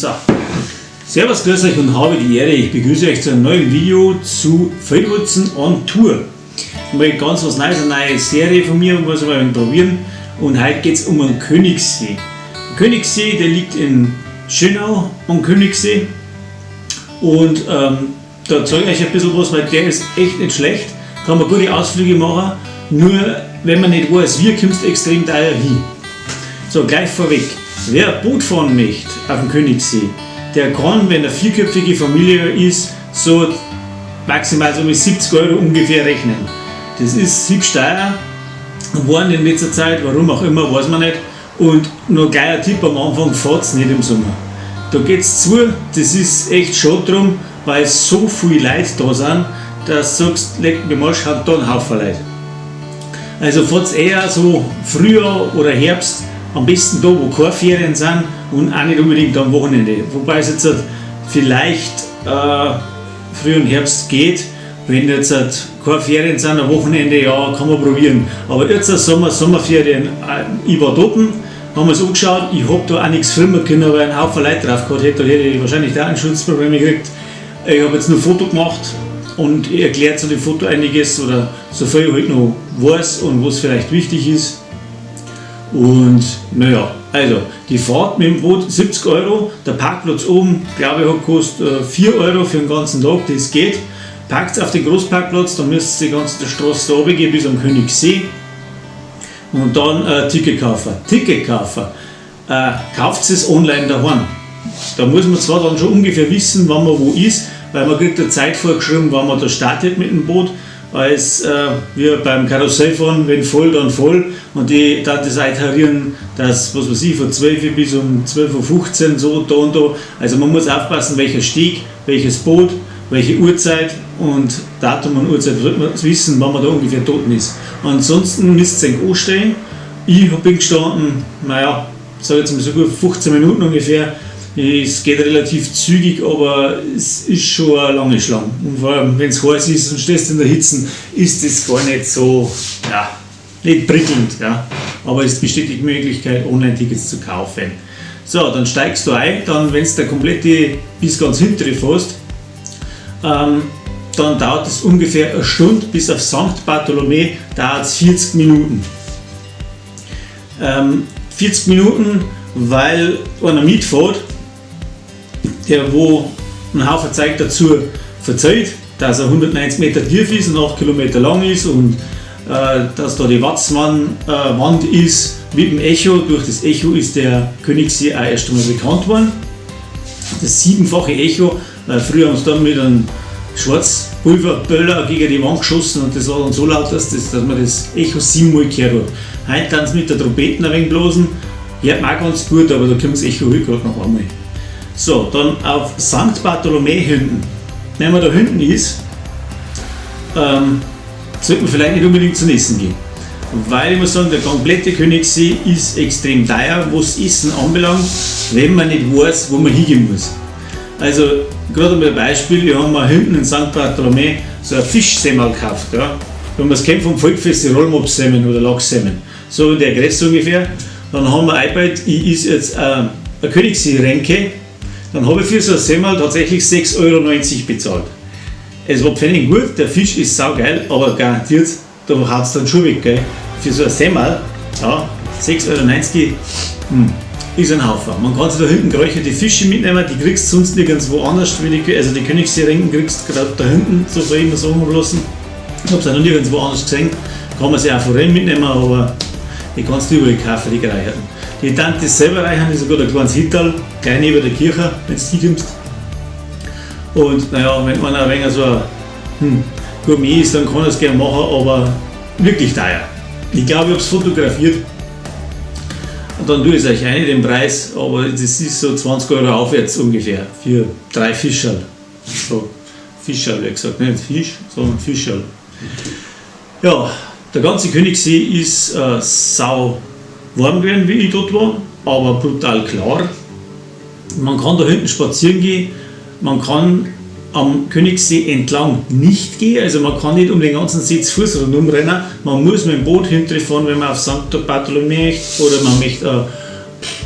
So. Servus, grüß euch und habe die Ehre. Ich begrüße euch zu einem neuen Video zu Feldwutzen on Tour. Mal ganz was Neues, eine neue Serie von mir, muss ich mal probieren. Und heute geht es um einen Königssee. Der Königssee, der liegt in Schönau am Königssee. Und da zeige ich euch ein bisschen was, weil der ist echt nicht schlecht. Kann man gute Ausflüge machen. Nur wenn man nicht weiß, wie, kommst du extrem teuer hin. So, gleich vorweg. Wer Boot fahren möchte auf dem Königssee, der kann, wenn eine vierköpfige Familie ist, so maximal so mit 70 Euro ungefähr rechnen. Das ist hübsch teuer geworden in letzter Zeit, warum auch immer, weiß man nicht. Und noch gleich ein Tipp am Anfang: Fahrt's nicht im Sommer. Da geht's zu, das ist echt schade drum, weil so viele Leute da sind, dass du sagst, leck mich am Arsch, hat da einen Haufen Leute. Also fahrt's eher so Frühjahr oder Herbst, am besten da, wo keine Ferien sind und auch nicht unbedingt am Wochenende. Wobei es jetzt halt vielleicht Frühjahr und Herbst geht, wenn jetzt halt keine Ferien sind, am Wochenende, ja, kann man probieren. Aber jetzt Sommer, Sommerferien, ich war dort, haben wir es angeschaut, ich hab da auch nichts filmen können, weil ein Haufen Leute drauf gehabt hätte, da hätte ich wahrscheinlich Datenschutzprobleme gekriegt. Ich habe jetzt nur ein Foto gemacht und erklärt zu dem Foto einiges oder so viel ich halt noch weiß und was vielleicht wichtig ist. Und naja, also die Fahrt mit dem Boot 70 Euro, der Parkplatz oben, glaube ich, hat gekostet 4 Euro für den ganzen Tag, das geht. Parkt auf den Großparkplatz, da müsst ihr die ganze Straße da runter gehen bis am Königssee und dann Ticket kaufen. Ticket kaufen. Kauft es online daheim. Da muss man zwar dann schon ungefähr wissen, wann man wo ist, weil man kriegt eine Zeit vorgeschrieben, wann man da startet mit dem Boot, als wir beim Karussell fahren, wenn voll, dann voll. Und die dann das iterieren, dass, was weiß ich, von 12 bis um 12.15 Uhr so, da und da. Also man muss aufpassen, welcher Steg, welches Boot, welche Uhrzeit und Datum und Uhrzeit sollte man wissen, wann man da ungefähr tot ist. Ansonsten müsst ihr anstehen. Ich bin gestanden, naja, sag jetzt mal so gut 15 Minuten ungefähr. Es geht relativ zügig, aber es ist schon eine lange Schlange. Und vor allem, wenn es heiß ist und stehst in der Hitze, ist das gar nicht so, ja, nicht prickelnd. Ja. Aber es besteht die Möglichkeit, Online-Tickets zu kaufen. So, dann steigst du ein, dann, wenn es der komplette bis ganz hinten fährst, dann dauert es ungefähr eine Stunde bis auf St. Bartholomä, dauert es 40 Minuten. 40 Minuten, weil einer mitfährt, der wo einen Haufen Zeug dazu verzeiht, dass er 190 Meter tief ist und 8 Kilometer lang ist und dass da die Watzmann-Wand ist mit dem Echo. Durch das Echo ist der Königssee auch erst einmal bekannt worden. Das siebenfache Echo, weil früher haben sie dann mit einem Schwarzpulverböller gegen die Wand geschossen und das war dann so laut, dass man das Echo siebenmal gehört hat. Heute dann mit der Trompeten ein wenig blasen, hört man auch ganz gut, aber da kommt das Echo halt gerade noch einmal. So, dann auf St. Bartholomä hinten. Wenn man da hinten ist, sollte man vielleicht nicht unbedingt zum Essen gehen. Weil ich muss sagen, der komplette Königssee ist extrem teuer, was Essen anbelangt, wenn man nicht weiß, wo man hingehen muss. Also, gerade mal ein Beispiel, wir haben mal hinten in St. Bartholomä so ein Fischsemmel gekauft. Ja. Wenn man es kennt vom Volkfest, die Rollmopsemmeln oder Lachsemmeln. So in der Größe ungefähr. Dann haben wir eingebaut, ich is jetzt eine Königssee-Renke. Dann habe ich für so ein Semmel tatsächlich 6,90 Euro bezahlt. Es war pfennig gut, der Fisch ist saugeil, aber garantiert, da haut es dann schon weg. Gell? Für so ein Semmel, ja, 6,90 Euro, ist ein Haufen. Man kann sich da hinten geräucherte Fische mitnehmen, die kriegst du sonst nirgendwo anders. Wie die, also die Königssee-Renken kriegst du gerade da hinten, so soll ich mir sagen lassen. Ich habe es auch noch nirgendwo anders gesehen. Kann man sich auch Forellen mitnehmen, aber die kannst du überall kaufen, die geräucherten. Die Tante selber räuchern ist sogar ein kleines Hittal, gleich neben der Kirche, wenn du hinkommst. Und naja, wenn man ein wenig so ein Gourmet ist, dann kann er es gerne machen, aber wirklich teuer. Ich glaube, ich habe es fotografiert. Und dann tue ich es euch ein, den Preis, aber das ist so 20 Euro aufwärts ungefähr für 3 Fischerl. So, Fischerl, wie gesagt, nicht Fisch, sondern Fischerl. Ja, der ganze Königssee ist sau warm gewesen, wie ich dort war, aber brutal klar. Man kann da hinten spazieren gehen, man kann am Königssee entlang nicht gehen, also man kann nicht um den ganzen See zu Fuß rundum rennen, man muss mit dem Boot hinterfahren, wenn man auf St. Bartholomä möchte oder man möchte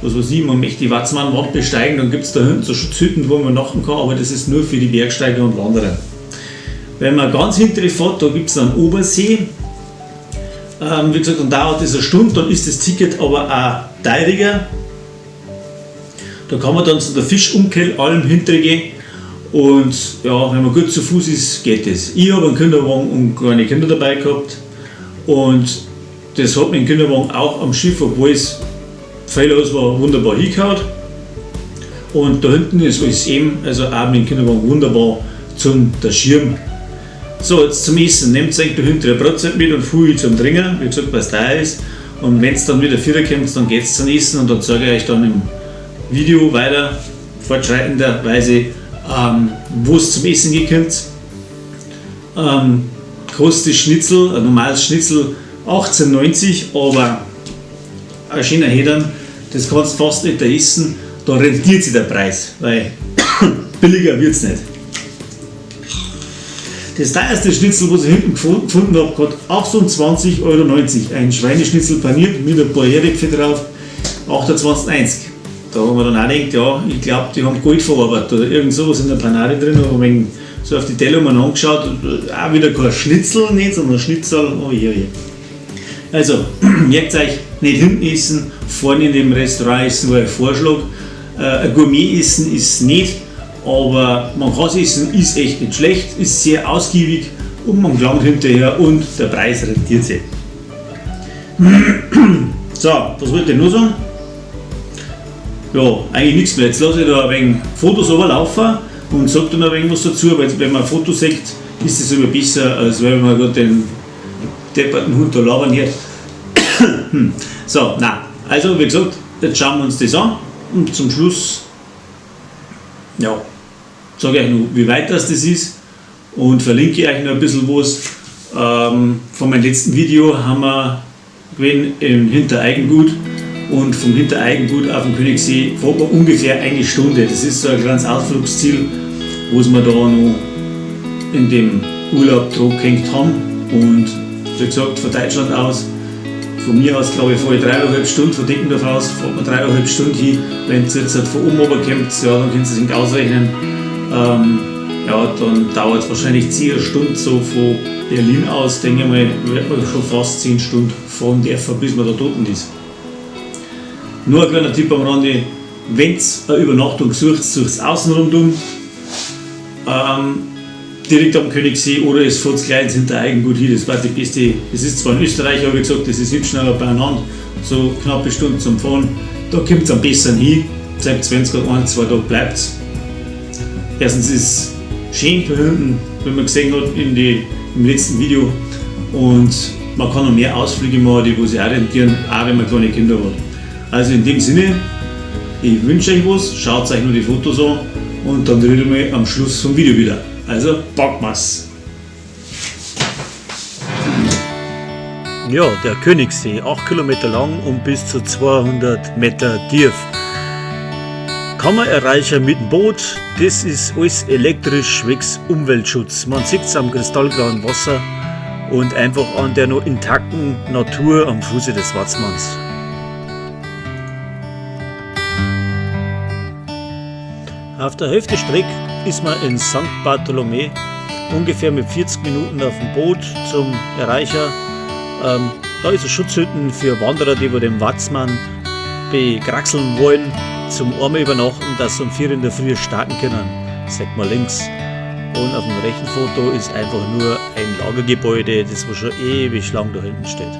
Was weiß ich, man möchte die Watzmannwand besteigen, dann gibt es da hinten so Schutzhütten, wo man übernachten kann, aber das ist nur für die Bergsteiger und Wanderer. Wenn man ganz hinten fährt, da gibt es dann Obersee. Wie gesagt, dann dauert das eine Stunde, dann ist das Ticket aber auch teuriger. Da kann man dann zu der Fischumkehralm hintergehen und ja, wenn man gut zu Fuß ist, geht das. Ich habe einen Kinderwagen und kleine Kinder dabei gehabt und das hat mit dem Kinderwagen auch am Schiff, obwohl es viel los war, wunderbar hingehauen. Und da hinten ist alles eben, also auch mit dem Kinderwagen wunderbar zum der Schirm. So, jetzt zum Essen. Nehmt euch da hinten eine Brotzeit mit und viel zum Trinken, wie gesagt, was da ist. Und wenn es dann wieder vierer kommt, dann geht es zum Essen und dann zeige ich euch dann im Video weiter, fortschreitenderweise, wo es zum Essen gehen könnt. Kostet Schnitzel, ein normales Schnitzel 18,90, aber ein schöner Hedern, das kannst du fast nicht essen, da rentiert sich der Preis, weil billiger wird es nicht. Das teuerste Schnitzel, was ich hinten gefunden habe, kostet 28,90 Euro. Ein Schweineschnitzel paniert mit ein paar Herdöpfe drauf, 28,90. Da haben wir dann auch gedacht, ja, ich glaube, die haben Gold verarbeitet oder irgend sowas in der Panade drin. Aber wenn so auf die Teller mal angeschaut, auch wieder kein Schnitzel, nicht, sondern Schnitzel, oh je, oh je. Also, merkt euch, nicht hinten essen, vorne in dem Restaurant essen, war ein Vorschlag. Ein Gourmet-Essen ist nicht, aber man kann es essen, ist echt nicht schlecht, ist sehr ausgiebig und man gelangt hinterher und der Preis rentiert sich. So, was wollte ich noch sagen? Ja, eigentlich nichts mehr. Jetzt lasse ich da ein wenig Fotos runterlaufen und sage dann ein wenig was dazu, weil wenn man ein Foto sieht, ist es immer besser, als wenn man gerade den depperten Hund da labern hört. So, na, also wie gesagt, jetzt schauen wir uns das an und zum Schluss, ja, sage ich euch noch, wie weit das ist und verlinke ich euch noch ein bisschen was. Von meinem letzten Video haben wir gewesen im Hintereigengut und vom Hintereigengut auf dem Königssee fährt man ungefähr eine Stunde. Das ist so ein kleines Ausflugsziel, wo wir da noch in dem Urlaub dran gehängt haben. Und wie gesagt, von Deutschland aus, von mir aus glaube ich, fahre ich 3,5 Stunden, von Deckendorf aus fährt man 3,5 Stunden hin. Wenn es jetzt halt von oben runter kommt, ja, dann könnt ihr es nicht ausrechnen. Ja, dann dauert es wahrscheinlich 10 Stunden so von Berlin aus, denke ich mal, wird man schon fast 10 Stunden fahren dürfen, bis man da drunten ist. Nur ein kleiner Tipp am Rande, wenn ihr eine Übernachtung sucht, sucht es außen rundum, direkt am Königssee oder es fährt gleich ins Hintereigengut hin, das war die beste. Es ist zwar in Österreich, aber wie gesagt, das ist hübsch schneller beieinander, so knappe Stunde zum Fahren, da kommt es am besten hin, selbst wenn es gerade 1, 2 Tage bleibt. Erstens ist es schön da hinten, wie man gesehen hat im letzten Video, und man kann noch mehr Ausflüge machen, die wo sich auch rentieren, auch wenn man kleine Kinder hat. Also in dem Sinne, ich wünsche euch was, schaut euch nur die Fotos an und dann reden wir am Schluss vom Video wieder. Also packen wir's! Ja, der Königssee, 8 Kilometer lang und bis zu 200 Meter tief. Kann man erreichen mit dem Boot, das ist alles elektrisch zwecks Umweltschutz. Man sieht's am kristallklaren Wasser und einfach an der noch intakten Natur am Fuße des Watzmanns. Auf der Hälfte Strecke ist man in Sankt Bartholomä, ungefähr mit 40 Minuten auf dem Boot zum Erreicher. Da ist eine Schutzhütten für Wanderer, die über den Watzmann bekraxeln wollen, zum Arme übernachten, dass sie um 4 in der Früh starten können. Sagt man links. Und auf dem rechten Foto ist einfach nur ein Lagergebäude, das wo schon ewig lang da hinten steht.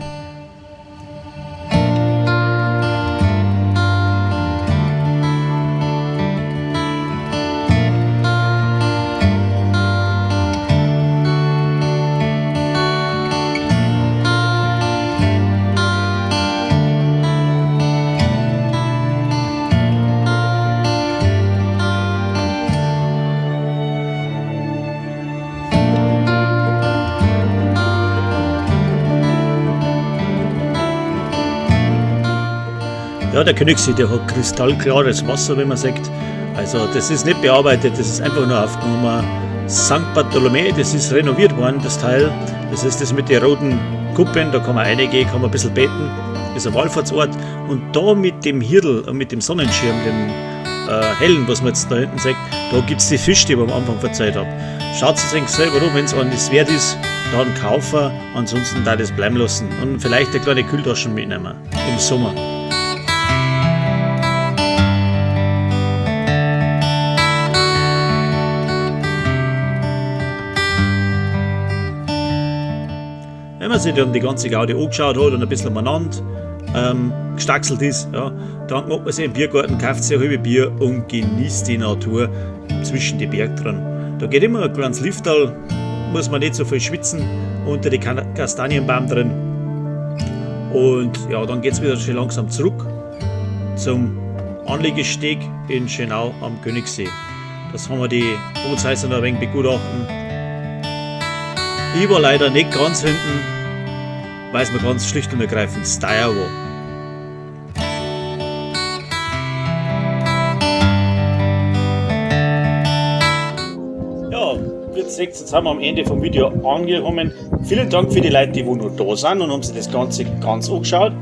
Ja, der Königssee, der hat kristallklares Wasser, wie man sagt. Also das ist nicht bearbeitet, das ist einfach nur aufgenommen. Sankt Bartholomä, das ist renoviert worden, das Teil. Das ist das mit den roten Kuppen, da kann man reingehen, kann man ein bisschen beten. Ist ein Wallfahrtsort und da mit dem Hirdl und mit dem Sonnenschirm, dem hellen, was man jetzt da hinten sieht, da gibt es die Fische, die ich am Anfang verzeiht habe. Schaut es euch selber an, wenn es an das wert ist, dann kaufen, ansonsten da das bleiben lassen und vielleicht eine kleine Kühltasche mitnehmen im Sommer. Wenn man sich dann die ganze Gaudi angeschaut hat und ein bisschen umeinander gestaxelt ist, ja, dann macht man sich im Biergarten, kauft sich ein halbe Bier und genießt die Natur zwischen die Bergen dran. Da geht immer ein kleines Lifterl, muss man nicht so viel schwitzen, unter die Kastanienbaum drin. Und ja, dann geht es wieder schön langsam zurück zum Anlegesteg in Schönau am Königssee. Das haben wir die Bootshäuser noch ein wenig begutachten. Ich war leider nicht ganz hinten, weil es mir ganz schlicht und ergreifend teuer war. Ja, jetzt sind wir am Ende vom Video angekommen. Vielen Dank für die Leute, die wo noch da sind und haben sich das Ganze ganz angeschaut.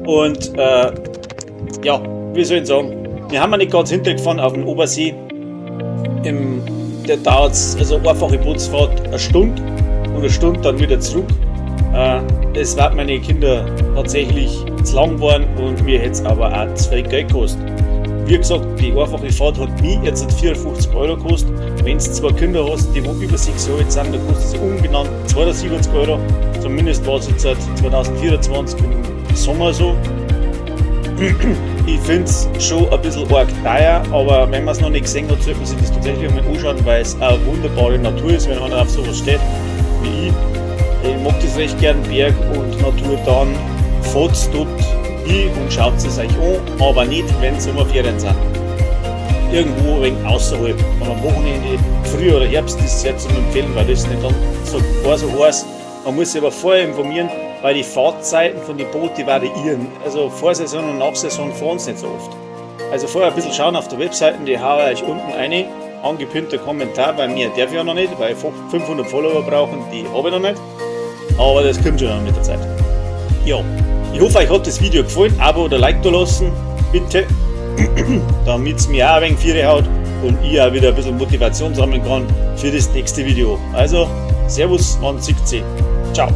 Und ja, wie soll ich sagen, wir haben ja nicht ganz hintergefahren auf den Obersee. Der dauert also einfache Bootsfahrt eine Stunde und eine Stunde dann wieder zurück. Es war meine Kinder tatsächlich zu lang geworden und mir hätte es aber auch zu viel Geld gekostet. Wie gesagt, die einfache Fahrt hat mich jetzt 54 Euro gekostet. Wenn du zwei Kinder hast, die wo über 6 Jahre alt sind, dann kostet sie ungenannt 72 Euro. Zumindest war es jetzt seit 2024 im Sommer so. Ich finde es schon ein bisschen arg teuer, aber wenn man es noch nicht gesehen hat, sollte man sich das tatsächlich einmal anschauen, weil es eine wunderbare Natur ist, wenn einer auf sowas steht, wie ich. Ich mag das recht gern, Berg und Natur, dann fahrt dort hin und schaut es euch an, aber nicht, wenn Sommerferien sind. Irgendwo ein wenig außerhalb. Und am Wochenende, Frühjahr oder Herbst, ist es sehr zu empfehlen, weil das nicht dann so gar so heiß. Man muss sich aber vorher informieren, weil die Fahrtzeiten von den Booten variieren. Also Vorsaison und Nachsaison fahren sie nicht so oft. Also vorher ein bisschen schauen auf der Webseite, die haue ich euch unten rein. Angepinnter Kommentar bei mir darf ich ja noch nicht, weil ich 500 Follower brauche und die habe ich noch nicht. Aber das kommt schon mit der Zeit. Ja, ich hoffe, euch hat das Video gefallen. Abo oder Like da lassen, bitte, damit es mir auch ein wenig Viere haut und ich auch wieder ein bisschen Motivation sammeln kann für das nächste Video. Also, Servus, man sieht sich. Ciao.